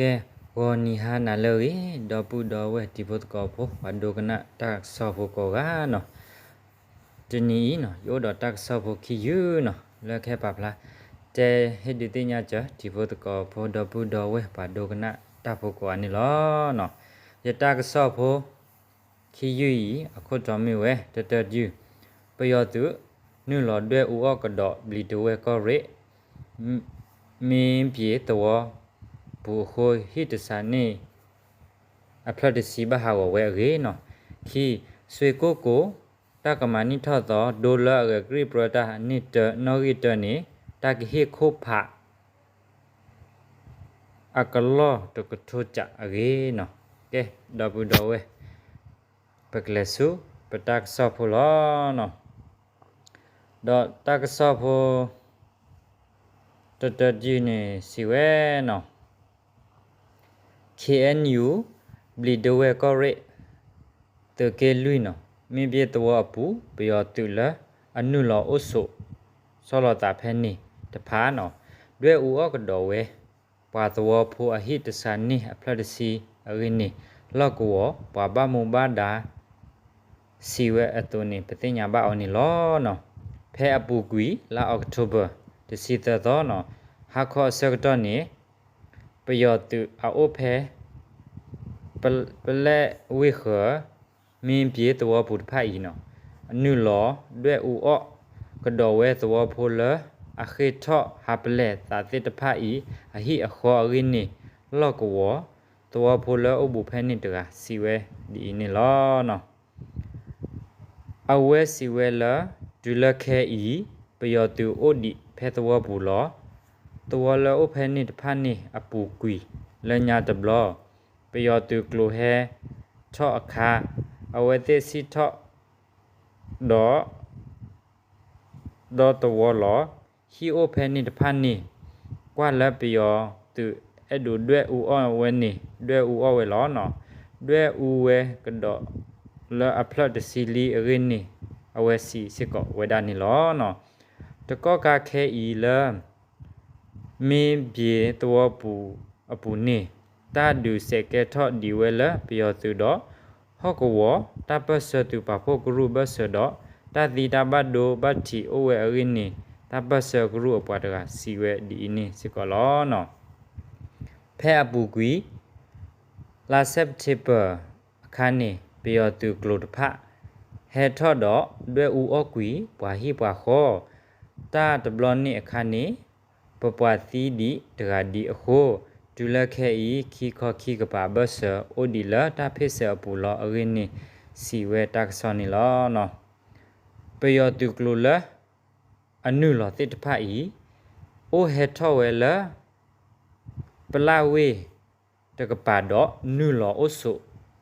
ကဲ, ဂီၤနံၤဟါနၤလၢအဂ့ၤ, ဒီပုၢ်ဒီဝဲၢ်တံၤဖိသကိးဖိ ပှၤဒိကနၣ်တၢ်ကစီၣ်ဖိကိးဂၤနီၤ, တနံၤအံၤနီၤ ယအိၣ်ဒီးတၢ်ကစီၣ်ဖိခံယုၢ်နီၤ လၢကဟဲပာ်ဖျါ တဲဟ့ၣ်ဒုးသ့ၣ်ညါစၢၤ တံၤဖိသကိးဖိ ဒီပုၢ်ဒီဝဲၢ် ပှၤဒိကနၣ်တၢ်ဖိကိးဂၤန့ၣ်လီၤ. ယတၢ်ကစီၣ်ဖိ ခံယုၢ်အံၤ အခိၣ်တီမ့ၢ်ဝဲ တတၢတယုၢ်, ပယီၤသုး နုာ်လီၤဒွဲၣ်အူအီၣ်ကဒီး ဘျံးတဝဲၢ်ကီၢ်ရ့ၣ် မ့ၢ်ပှၤသဝီပူၤအဃိ ဟံၣ်တဆးန့ၣ် အဖျၢၣ်တဆံဘၣ်ဟးဂီၤဝဲအဂ့ၢ်နီၤ. ခံ, စွ့ၣ်ကိၣ်ကိၤ တၢ်ကမၤနံၣ်ထီၣ်သီ ဒိလၢအဂဲၤကရံၣ်ပြၢတၢ်န့ၢ်တၢ နီၣ်ဂံၢ်တၢန့ၣ် တၢ်ကဟ့ၣ်ခိၣ်ဖး အကလီၢ်တကထိကးအဂ့ၢ်နီၤ. ကဲ, ဒီပုၢ်ဒီဝဲၢ် ပကလဲၤဆူ ပတၢ်ကစီၣ်ဖိလီၤ. ဒီးတၢ်ကစီၣ်ဖိ တတၢတယုၢ်န့ၣ်စံးဝဲနီၤ, KNU ဘျံးဒဝဲၢ်ကီၢ်ရ့ၣ် သုးက့လွံၢ်နီၤ, မ့ၢ်ဘ့ၣ်သဝီအပူၤ ပယီၤသုးလၢအနုာ်လီၤအိၣ်ဆိး ဆီလီၤသးဖဲန့ၣ်တဖၣ်နီၤ, ဒွဲၣ်အူအီၣ်ကဒီးဝဲ ပှၤသဝီဖိအဟံၣ်တဆးန့ၣ်အဖျၢၣ်တဆံအဂ့ၢ်န့ၣ် လီၢ်ကဝီၤ ပှၤဘၣ်မူဘၣ်ဒါ စံးဝဲအသိးန့ၣ် ပသ့ၣ်ညါဘၣ်အီၤန့ၣ်လီၤ. ဖဲအပူၤကွံာ် လါအီးကထိဘၢၣ် တဆံသၢသီနီၤ, ဟါခီအဆၢကတီၢ်န့ၣ် ပယီၤသုးအအိၣ်ဖဲ ပလဲၣ်ဝ့ၢ်ဃၢၤ မ့ၢ်ဘ့ၣ်သဝီပူၤတဖၣ်အံၤနီၤ, နုာ်လီၤဒွဲၣ်အူအီၣ်ကဒီးဝဲသဝီဖိလၢအဃ့ၢ်ထီၣ်ဟးပလဲၢ်သးသ့ၣ်တဖၣ်အံၤ အဟံၣ်အဃီအဂ့ၢ်န့ၣ် လီၢ်ကဝီၤ သဝီဖိလၢအိၣ်ဘူးဖဲန့ၣ်တဂၤ စံးဝဲဒ်အံၤန့ၣ်လီၤ. အဝဲစံးဝဲလၢ တုၤလၢခဲအံၤ ပယီၤသုးအိၣ်ဒံးဖဲသဝီပူၤလီၤ. သဝီလၢအိၣ်ဖဲန့ၣ်တဖၣ်န့ၣ်အပူၤကွံာ်လၢညါတဘျီ, ပယီၤသုးကျိၤဟဲထီၣ်အခါ အဝဲသ့ၣ်စံၣ်ထီၣ်ဒီး ဒီသဝီလီၤ. ဟံၣ်အိၣ်ဖဲန့ၣ်တဖၣ်န့ၣ် ကွၢ်လၢပယီၤသုးအဲၣ်ဒိးဒွဲၣ်အူအီၣ်ဝဲန့ၣ် ဒွဲၣ်အူအီၣ်ဝဲလီၤနီၤ. ဒွဲၣ်အူဝဲကဒီးလၢအဖျၢၣ်တဆံလံအဂ့ၢ်န့ၣ် အဝဲစံးစ့ၢ်ကီးဝဲဒၣ်န့ၣ်လီၤ. တကီၢ်ခါခဲအံၤလၢ မ့ၢ်ဘ့ၣ်သဝီပူၤအပူၤန့ၣ် တၢ်ဒုးစဲးကဲထီၣ်ဒံးဝဲလၢပယီၤသုးဒီး ဟီၣ်ကဝီၤ တၢ်ပၢၢ်ဆၢသုးပာ်ဖှိၣ်ကရူၢ်ဘၢၣ်စၢၤဒီး တၢ်သံတၢ်ဘၣ်ဒိဘၣ်ထံးအိၣ်ဝဲအဂ့ၢ်န့ၣ် တၢ်ပၢၢ်ဆၢကရူၢ်အပှၤတဂၤစံးဝဲဒ်အံၤန့ၣ်စ့ၢ်ကီးလီၤ. ဖဲအပူၤကွံာ် လါစဲးပထ့ဘၢၣ်အခါန့ၣ် ပယီၤသုးကျိၤတဖၣ် ဟဲထီၣ်ဒီးဒွဲၣ်အူအီၣ်ကွံာ်ပှၤဟံၣ်ပှၤဃီ တၢ်တဘျီန့ၣ်အခါန့ၣ် ပပှၤသံဒံးတဂၤဒံးအဃိ တုၤလၢခဲအံၤ ခံခီခံကပၤဘၢၣ်စၢၤအိၣ်ဒံးလၢတၢ်ဖ့ၣ်ဆၢအပူၤလီၤအဂ့ၢ်န့ၣ် စံးဝဲတၢ်ကစီၣ်န့ၣ်လီၤ. ပယီၤသုးကျိၤလၢ အနုာ်လီၤသ့ၣ်တဖၣ်အံၤ အိၣ်ဟဲထီၣ်ဝဲလၢ ပလၣ်ဝ့ၢ်တကပၤဒီး နုာ်လီၤအိၣ်ဆိး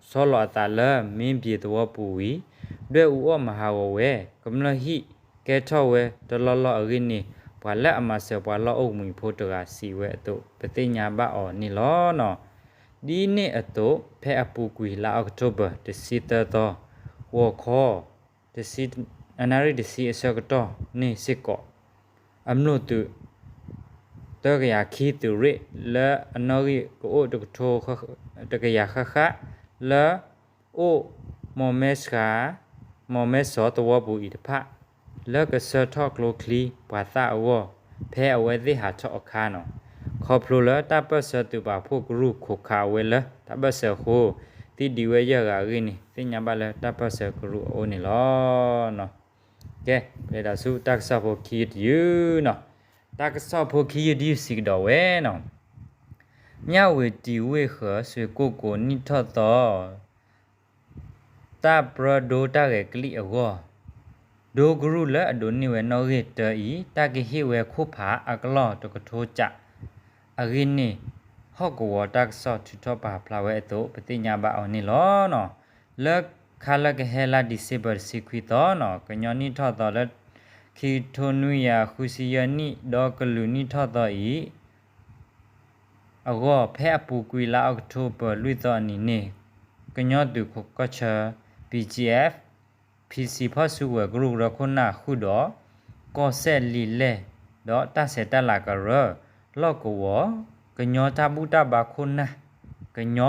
ဆီလီၤအသးလၢမ့ၢ်ဘ့ၣ်သဝီပူၤဝံၤ ဒွဲၣ်အူအီၣ်မၤဟးဂီၤဝဲ ကမျၢၢ်ဟံၣ်ကဲထီၣ်ဝဲတလီၢ်လီၢ်အဂ့ၢ်န့ၣ် ပှၤလၢအမၤစၢၤပှၤလီၢ်အိၣ်မှံၤဖိတဂၤစံးဝဲအသိး ပသ့ၣ်ညါဘၣ်အီၤန့ၣ်လီၤ. ဒ်န့ၣ်အသိး ဖဲအပူၤကွံာ်လါအီးကထိဘၢၣ် တဆံသၢသီ ဂီၤခီ အနၣ်ရံၣ်တဆံအဆၢကတီၢ်န့ၣ်စ့ၢ်ကီး အမျိာ်သုး သၢကယၤခံသုးရ့ၣ် လၢအနီၣ်ဂံၢ်ကအိၣ်တကထိ တကယၤဃၣ်ဃၣ် လၢ အိၣ်မီၤမဲစှၤ မီၤမဲစီၤသဝီပူၤအံၤတဖၣ် လၢကဆှၢထီၣ်ကျိချံပှၤသၣ်အဂီၢ် ဖဲအဝဲသ့ၣ်ဟးထီၣ်အခါနီၤ, ခီဖျိလၢတၢ်ပၢၢ်ဆၢသုးပာ်ဖှိၣ်ကရူၢ်ခိးခးဝဲလၢတၢ်ဘၢၣ်စၢၤအဃိ သံဒံးဝဲယဲၢ်ဂၤအဂ့ၢ်န့ၣ် သ့ၣ်ညါဘၣ်လၢတၢ်ပၢၢ်ဆၢကရူၢ်အအိၣ်န့ၣ်လီၤ. ကဲ, ပျဲဒၣ်ဆူတၢ်ကစီၣ်ဖိခံယုၢ်တယုၢ်နီၤ, တၢ်ကစီၣ်ဖိခံယုၢ်တယုၢ်စံးကဒီးဝဲနီၤ, မၠၣ်ဝတံၤဝ့ၢ်ဃၢၤ စွ့ၣ်ကိၣ်ကိၤနံၣ်ထီၣ်သီ တၢ်ပြၢဒိတၢ်ဂဲၤကလံၣ်အဂီၢ်, ဒိကရူၢ်လၢအဒိးန့ၢ်ဝဲနီၣ်ဂံၢ်တၢအံၤ တၢ်ကဟ့ၣ်ဝဲခိၣ်ဖးအကလီၢ်တကထိကး အဂ့ၢ်န့ၣ် ဟီၣ်ကဝီၤတၢ်ကစီၣ်ထုးထီၣ်ပာ်ဖျါဝဲအသိး ပသ့ၣ်ညါဘၣ်အီၤန့ၣ်လီၤ. လၢခါလၢကဟဲလါဒံၣ်စ့ဘၢၣ်တဆံခွံသီနီၤ ကညီနံၣ်ထီၣ်သီလၢ ခံကထိနွံကယၤဃုဆံယဲၢ်နံၣ် ဒီးကလုာ်နံၣ်ထီၣ်သီအံၤ အဂီၢ် ဖဲအပူၤကွံာ်လါအီးကထိဘၢၣ်လွံၢ်သီအနံၤန့ၣ် ကညီသုးခိးကီၢ်ဆၢ BGF, PC ဖီၣ်စုကဝဲၤကရူၢ်ကရၢခိၣ်နၢ်ဃုာ်ဒီး ကီၢ်စဲၣ်လံာ်လဲၢ် ဒီးတၢ်ဆဲးတၢ်လၤကရၢ လီၢ်ကဝီၤ ကညီတၢ်ဘူၣ်တၢ်ဘါခိၣ်နၢ်, ကညီ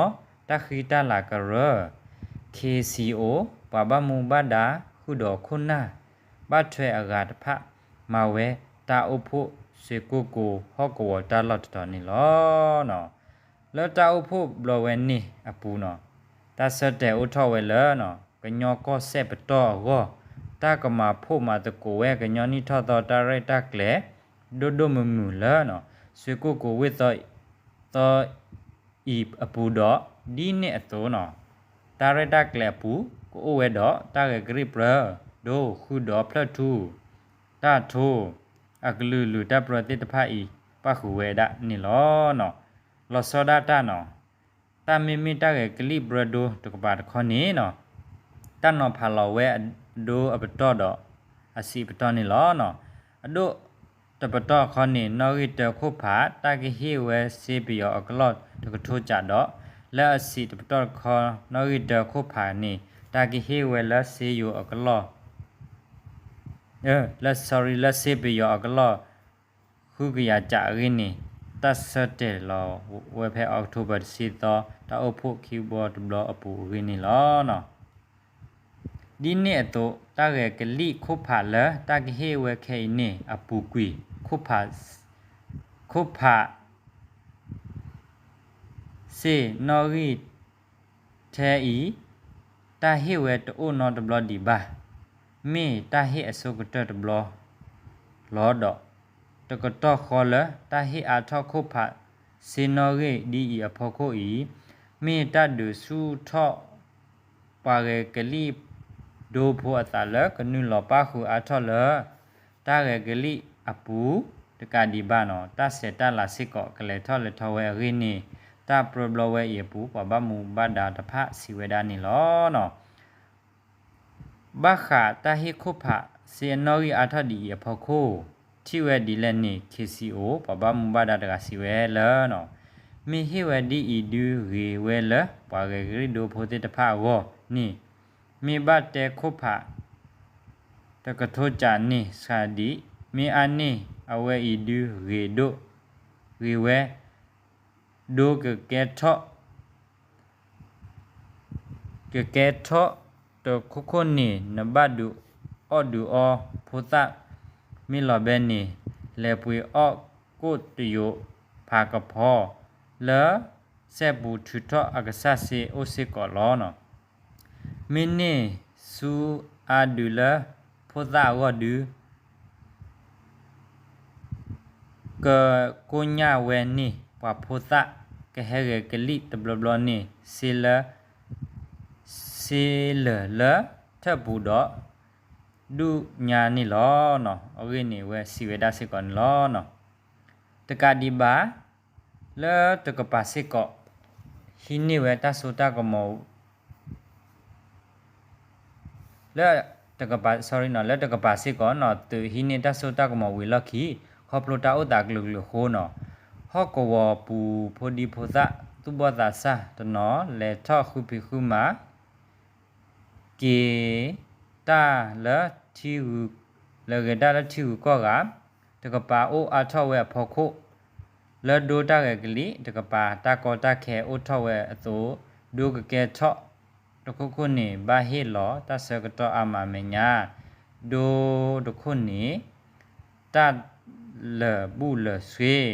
တၢ်ဃံတၢ်လၤကရၢ, ခ့စံအိၣ် ပှၤဘၣ်မူဘၣ်ဒါဃုာ်ဒီးခိၣ်နၢ် ဘၣ်ထွဲအဂၤတဖၣ် မၤဝဲတၢ်အိၣ်ဖှိၣ် ဆွ့ၣ်ကိၢ်ကိၤဟီၣ်ကဝီၤတၢ်လီၢ်တတီၤန့ၣ်လီၤ. လၢတၢ်အိၣ်ဖှိၣ်ဘျီဝဲန့ၣ်အပူၤန့ၣ် တၢ်ဆၢတဲာ်အိၣ်ထီၣ်ဝဲလၢ ကညီကီၢ်စဲၣ်ပတီၢ်အဂီၢ် တၢ်ကမၤဖှိၣ်မၤသကိးဝဲကညီနံၣ်ထီၣ်သီတၢ်ရဲၣ်တၢ်ကျဲၤ ဒိၣ်ဒိၣ်မုၢ်မုၢ်လၢ ဆွ့ၣ်ကိၢ်ကိၤဝ့ၢ်သီ သီအံၤအပူၤဒီး ဒ်န့ၣ်အသိးန့ၣ် တၢ်ရဲၣ်တၢ်ကျဲၤအပူၤ ကအိၣ်ဝဲဒီးတၢ်ဂဲၤကလံၣ်ပြၢ ဒိဃုာ်ဒီးဖျၢၣ်ထူ တၢ်ထိ အကလုာ်လုာ်တၢ်ပြၢသ့ၣ်တဖၣ်အံၤ ပၣ်ဃုာ်ဝဲဒၣ်န့ၣ်လီၤ. လီၤဆီဒၣ်တၢ်န့ၣ် တၢ်မ့မ့ၢ်တၢ်ဂဲၤကလံၣ်ပြၢဒိတကပၤတခီန့ၣ် တၢ်နီၤဖးလီၤဝဲအဒိအပတီၢ်ဒီး အဆံးပတီၢ်န့ၣ်လီၤ. အဒိတပတီၢ်ခီန့ၣ် နီၣ်ဂံၢ်တၢခိၣ်ဖး တၢ်ကဟ့ၣ်ဝဲစ့ပယီၤအကလီၢ်တကထိကးဒီး လၢအဆံးတပတီၢ်တခီ နီၣ်ဂံၢ်တၢခိၣ်ဖးန့ၣ် တၢ်ကဟ့ၣ်ဝဲလၢစ့ယိၤအကလီၢ် လၢ sorry လၢစ့ပယီၤအကလီၢ် ဃုကယၤကးအဂ့ၢ်န့ၣ် တၢ်ဆၢတဲာ်လီၤဝဲဖဲ October တဆံသီ တၢ်အိၣ်ဖှိၣ်ခံဘီတဘျီအပူၤအဂ့ၢ်န့ၣ်လီၤ. ဒ်န့ၣ်အသိး တၢ်ဂဲၤကလံၣ်ခိၣ်ဖးလၢတၢ်ကဟ့ၣ်ဝဲခဲအံၤန့ၣ် အပူၤကွံာ် ခိၣ်ဖး စ့ၢ်နီၣ်ဂံၢ်ထဲအံၤ တၢ်ဟ့ၣ်ဝဲတအိၣ်နီတဘျီဒံးဘၣ်. မ့ၢ်တၢ်ဟ့ၣ်အဆိကတၢၢ်တဘျီလီၤဒီး တကတီၢ်ဃီလၢတၢ်ဟ့ၣ်အါထီၣ်ခိၣ်ဖးစ့နီၣ်ဂံၢ်ဒ်အံၤအဖီခိၣ်အံၤ မ့ၢ်တၢ်ဒုးဆူၣ်ထီၣ် ပှၤဂဲၤကလံၣ်ဒိဖိအသးလၢကနုာ်လီၤပၣ်ဃုာ်အါထီၣ်လၢ တၢ်ဂဲၤကလံၣ်အပူၤတကးဒံးဘၣ်န့ၣ် တၢ်ဆဲးတၢ်လၤစ့ၢ်ကီးကလဲၤထီၣ်လဲၤထီဝဲအဂ့ၢ်န့ၣ် တၢ်ပြၢဘျီဝဲအံၤအပူၤ ပှၤဘၣ်မူဘၣ်ဒါတဖၣ်စံးဝဲဒၣ်န့ၣ်လီၤ. ဘၣ်ဃးတၢ်ဟ့ၣ်ခိၣ်ဖးစ့အနီၣ်ဂံၢ်အါထီၣ်ဒ်အံၤအဖီခိၣ် ထံၣ်ဝဲဒ်လဲၣ်န့ၣ် ခ့စံအိၣ် ပှၤဘၣ်မူဘၣ်ဒါတဂၤစံးဝဲလၢ မ့ၢ်ဟ့ၣ်ဝဲဒ်အံၤဒုးဂ့ၤဝဲလၢ ပှၤဂဲၤကလံၣ်ဒိဖိသ့ၣ်တဖၣ်အဂီၢ်န့ၣ် မ့ၢ်ဘၣ်တဲခိၣ်ဖး တကထိကးန့ၣ်စှၤဒံး မ့ၢ်အါန့ၢ်အဝဲအံၤဒုးဂ့ၤဒိၣ် ဂ့ၤဝဲ ဒိကကဲထီၣ် ကကဲထီၣ်တခိၣ်ခိၣ်န့ၣ် နဘၣ်ဒုးအီၣ်ဒုးအီဖိသၣ် မ့ၢ်လီၤဘဲန့ၣ် လဲၤပှ့ၤအီၣ်ကိၣ်တယိးဖးကဖီ လၢစဲပူၤထုးထီၣ်အကစၢ်စ့အိၣ်စ့ၢ်ကီးလီၤ. မ့ၢ်န့ၢ်ဆူအါဒုးလၢဖိသၣ်အဂီၢ်ဒုး ကကိညၢ်ဝဲန့ၢ်ပှၤဖိသၣ် ကဟဲဂဲၤကလံၣ်တဘျီဘျီန့ၣ် စ့လၢ စ့လၢာ်လၢထၢၣ်ပူၤဒီး ဒူၣ်ညါန့ၣ်လီၤ. အဂ့ၢ်န့ၣ်ဝဲစံးဝဲဒၣ်စ့ၢ်ကီးန့ၣ်လီၤ. တကးဒံးဘၣ် လၢတကပၤစ့ၢ်ကီး ဟံးန့ၢ်ဝဲတၢ်စိတၢ်ကမီၤ လၢတကပၤ sorry န့ၣ် လၢတကပၤစ့ၢ်ကီးန့ၣ် သုးဟံးန့ၢ်တၢ်စိတၢ်ကမီၤဝံၤလီၢ်ခံ ခီဖျိတၢ်အိၣ်သးကလုာ်ကလုာ်အဃိန့ၣ် ဟီၣ်ကဝီၤပူၤဖိဒံဖိသၣ် သူၣ်ဘီၣ်သးစၢ်တနီၤ လဲၤထီၣ်ဃုဖံးဃုမၤ က့ၤတၢ်လၢထံဂုၤ လဲၤဂဲၤတၢ်လၢထံဂုၤကီၢ်ဂၤ တကပၤအိၣ်အါထီၣ်ဝဲအဖီခိၣ် လၢဒိတၢ်ဂဲၤကလံၣ် တကပၤတၢ်ကီတၢ်ခဲအိၣ်ထီၣ်ဝဲအသိး ဒိကကဲထီၣ်တခိၣ်ခိၣ်န့ၣ် ဘၣ်ဟ့ၣ်လီၤတၢ်ဆၢကတီၢ်အါမးအမဲာ်ညါ ဒိတခိၣ်န့ၣ် တၢ်လၢာ်ဘူၣ်လၢာ်ဆှ့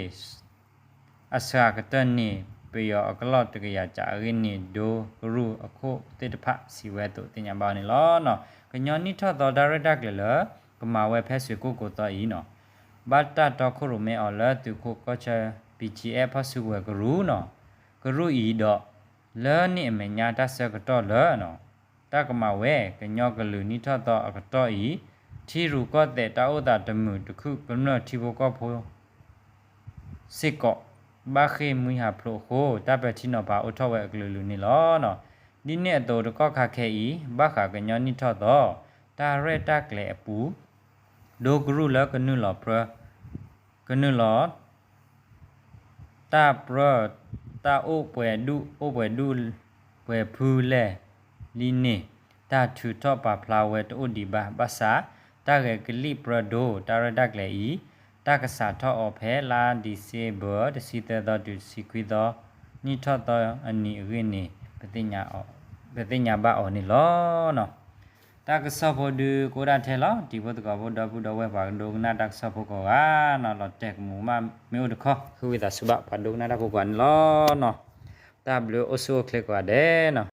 အစှၤကတၢၢ်န့ၣ် ပယီၤအကလီၢ်တကယၤကးအဂ့ၢ်န့ၣ် ဒိကရူၢ်အခိၣ်သ့ၣ်တဖၣ်စံးဝဲအသိးသ့ၣ်ညါဘၣ်အီၤန့ၣ်လီၤ. ကညီနံၣ်ထီၣ်သီတၢ်ရဲၣ်တၢ်ကျဲၤလၢ ကမၤဝဲဖဲဆွ့ၣ်ကိၢ်ကိၤသီအံၤန့ၣ် ဘၣ်တၢ်တီခိၣ်ရိၣ်မဲအီၤလၢသုးခိၣ်ကီၢ်ဆၢ ဘံၣ်ကၠံအဲၣ် ဖီၣ်စုကဝဲၤကရူၢ်န့ၣ် ကရူၢ်အံၤဒီး လၢန့ၣ်အမဲာ်ညါတၢ်ဆၢကတီၢ်လၢ တၢ်ကမၤဝဲ ကညီကလုာ်နံၣ်ထီၣ်သီအကတီၢ်အံၤ ထံရူၢ်ကီၢ်သဲးတၢ်အိၣ်သးတမုာ်တခုၣ်ကမျၢၢ်ထံဖိကီၢ်ဖိ စ့ၢ်ကီး ဘၣ်ဃ့ၢ်မှံဟးဖျိးအဃိ တၢ်ပဲာ်ထံနီၤဖးအိၣ်ထီၣ်ဝဲအကလုာ်လုာ်န့ၣ်လီၤ. ဒ်န့ၣ်အသိးတကီၢ်ခါခဲအံၤ ဘၣ်ဃးကညီနံၣ်ထီၣ်သီ တၢ်ရဲၣ်တၢ်ကျဲၤအပူၤ ဒိကရူၢ်လၢကနုာ်လီၤပြၢ ကနုာ်လီၤ တၢ်ပြၢ တၢ်အိၣ်ပှဲၤဒူၣ် အိၣ်ပှဲၤဒူၣ် ပှဲၤဖုလဲၢ်လံန့ၣ် တၢ်ထုးထီၣ်ပာ်ဖျါဝဲတအိၣ်ဒံးဘၣ် ဘၣ်ဆၣ် တၢ်ဂဲၤကလံၣ်ပြၢဒိ တၢ်ရဲၣ်တၢ်ကျဲၤအံၤ တၢ်ကစးထီၣ်အီၤဖဲလါ December တဆံသၢသီတုၤတဆံခွံသီ နံၣ်ထီၣ်သီအနံၤအဂ့ၢ်န့ၣ် ပသ့ၣ်ညါဘၣ်အီၤန့ၣ်လီၤ. တၢ်ကစီၣ်ဖိဒုးကအိၣ်ဒၣ်ထဲလီၤ. တံၤဖိသကိးဖိဒီပုၢ်ဒီဝဲၢ်ပှၤကဒိကနၣ်တၢ်ကစီၣ်ဖိကိးဂၤနီၤ လီၤတဲာ်ကမူးမးမ့ၢ်အိၣ်တခီ ဃ့ဝံသးစူၤဘၣ် ပှၤဒိကနၣ်တၢ်ဖိကိးဂၤန့ၣ်လီၤ. တၢ်ဘျုးအိၣ်ဆူၣ်အိၣ်ချ့ကိးဂၤဒဲးနီၤ.